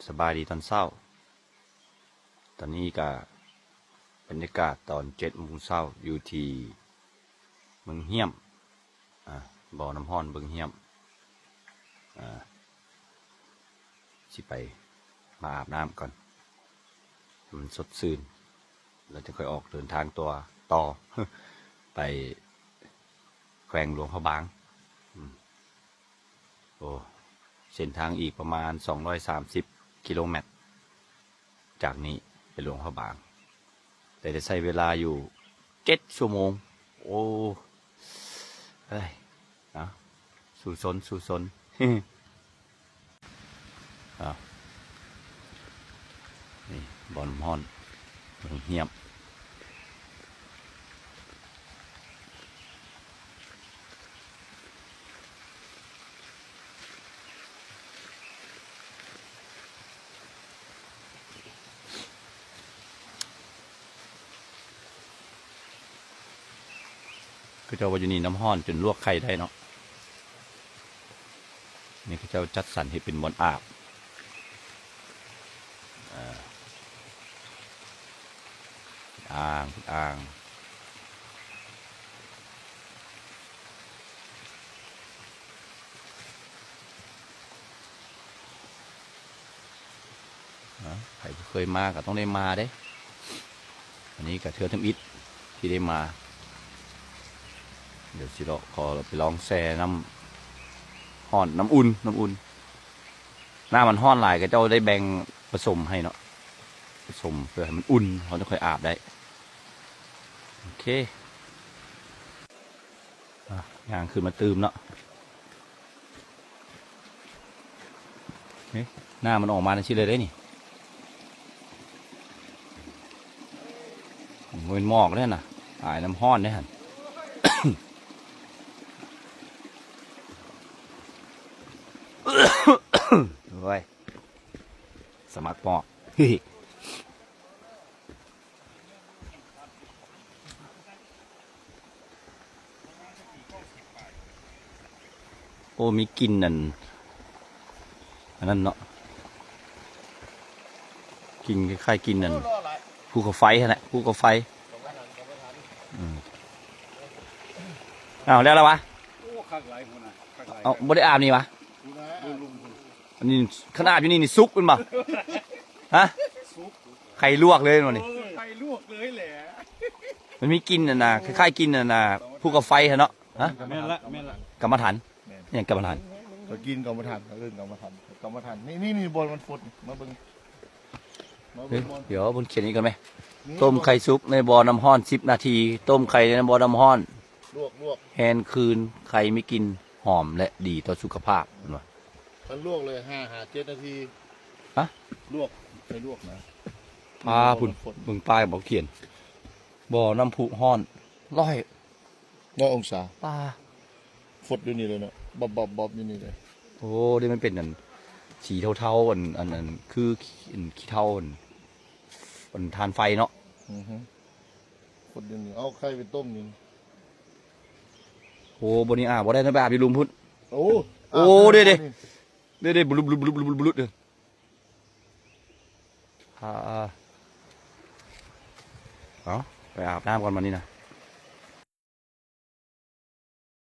ສະບາຍດີຕອນເຊົ້າ. ຕອນນີ້ກະບັນຍາກາດຕອນເຈັດໂມງເຊົ້າ ຢູ່ທີ່ເມືອງຫ້ຽມ ອ່າ ບໍ່ນ້ຳຮ້ອນເມືອງຫ້ຽມ. ອ່າ ຊິໄປ ມາອາບນ້ຳກ່ອນ ໃຫ້ມັນສົດຊື່ນ ແລ້ວຈະຄ່ອຍອອກເດີນທາງຕົວຕໍ່ ໄປແຂວງຫຼວງພະບາງ. ອືມ ໂອ້ ເສັ້ນທາງອີກປະມານສອງຮ້ອຍສາມສິບກິໂລແມັດ ຈາກນີ້ໄປຫຼວງພະບາງ ແຕ່ໄດ້ໃຊ້ເວລາຢູ່ເຈັດຊົ່ວໂມງ. ໂອ້ ເອີຍ ເອົາ ສູ້ຊົນ ສູ້ຊົນ. ເອົາ ນີ້ ບໍ່ນ້ຳຮ້ອນ ເມືອງຫ້ຽມ. ເຂົາເຈົ້າວ່າຢູ່ນີ້ນ້ຳຮ້ອນຈົນລວກໄຂ່ໄດ້ເນາະ. ນີ້ເຂົາເຈົ້າຈັດສັນເຮັດເປັນບ່ອນອາບ ເອີ ອ່າງ ອ່າງ. ເອີ ໃຜບໍ່ເຄີຍມາກໍຕ້ອງໄດ້ມາເດ້. ອັນນີ້ກໍເທື່ອທຳອິດທີ່ໄດ້ມາ. ດຽວຊິເລາະ ຂໍໄປລອງແຊ່ນ້ຳຮ້ອນ ນ້ຳອຸ່ນ ນ້ຳອຸ່ນ. ນ້ຳມັນຮ້ອນຫຼາຍ ເຂົາເຈົ້າໄດ້ແບ່ງປະສົມໃຫ້ເນາະ ປະສົມເພື່ອໃຫ້ມັນອຸ່ນ ເຮົາຈະຄ່ອຍອາບໄດ້. ໂອເຄ ອ່ະ ຍ່າງຂຶ້ນມາຕື່ມເນາະ. ນີ້ ນ້ຳມັນອອກມາຈັ່ງຊີ້ເລີຍເດ້ນີ້. ບໍ່ແມ່ນໝອກເດ້ຫັ້ນນະ ອາຍນ້ຳຮ້ອນເດ້ຫັ້ນ. ໂອ້ຍ ສະໝັກໝອກ. ໂອ້ ມີກິ່ນອັນ ອັນນັ້ນເນາະ ກິ່ນຄ້າຍໆ ກິ່ນອັນ ພູເຂົາໄຟຫັ້ນແຫຼະ ພູເຂົາໄຟ. ອືມ ອ້າວ ແລ້ວລະວະ? ໂອ້ ຄັກຫຼາຍພຸ້ນນະ ຄັກຫຼາຍ. ເອົ້າ ບໍ່ໄດ້ອາບນີ້ຫວາ? ພຸ້ນນະ ອັນນີ້ ຄັນອາບຢູ່ນີ້ນີ້ສຸກແມ່ນບໍ່? ຮະ? ສຸກ ໄຂ່ລວກເລີຍແມ່ນບໍ່ນີ້? ເອີ ໄຂ່ລວກເລີຍແຫຼະ. ມັນມີກິ່ນອັນນ່າ ຄ້າຍໆ ກິ່ນອັນນ່າ ພູເຂົາໄຟຫັ້ນເນາະ. ຮະ? ແມ່ນລະ ແມ່ນລະ ກຳມະຖັນ. ແມ່ນ ຫຍັງກຳມະຖັນ? ເຂົາກິນກຳມະຖັນ ເຂົາເອີ້ນກຳມະຖັນ ກຳມະຖັນ. ນີ້ ນີ້ ນີ້ ບ່ອນມັນຟົດ ມາເບິ່ງ ມາເບິ່ງ. ເອີ ບ່ອນ ດຽວເບິ່ງຂຽນອີກກ່ອນແມະ. ນີ້ ຕົ້ມໄຂ່ສຸກໃນບໍ່ນ້ຳຮ້ອນສິບນາທີ ຕົ້ມໄຂ່ໃນບໍ່ນ້ຳຮ້ອນ ລວກ ລວກ ແຮ່ນຄືນ ໄຂ່ມີກິ່ນຫອມ ແລະ ດີຕໍ່ສຸຂະພາບ ເພິ່ນວ່າ. ຄັນລວກເລີຍ ຫ້າຫາເຈັດນາທີ. ຮະ? ລວກ ໄປລວກນະ. ປາ ພຸ້ນ ເບິ່ງປ້າຍບໍ່ຂຽນ ບໍ່ນ້ຳພຸຮ້ອນ ຮ້ອຍ ຮ້ອຍອົງສາ. ປາ ຟົດຢູ່ນີ້ເລີຍເນາະ ບັບໆໆ ຢູ່ນີ້ເລີຍ. ໂອ້ ນີ້ມັນເປັນອັນສີເທົາໆ ອັນ ອັນ ອັນ ຄື ອັນ ຂີ້ເທົາ ອັນ ອັນຖ່ານໄຟເນາະ. ອືຮຶ ຟົດຢູ່ນີ້ ເອົາໄຂ່ໄປຕົ້ມຢູ່ນີ້. ໂອ້ ບ່ອນນີ້ອາບບໍ່ໄດ້ ຕ້ອງໄປອາບຢູ່ລຸ່ມພຸ້ນ. ໂອ້ ໂອ້ ເດ້ ເດ້ ເດ້ ເດ້ ບລຸບ ບລຸບ ບລຸບ ບລຸບ ບລຸບ ເດ້. ອ່າ ເອົາ ໄປອາບນ້ຳກ່ອນບັດນີ້ນະ.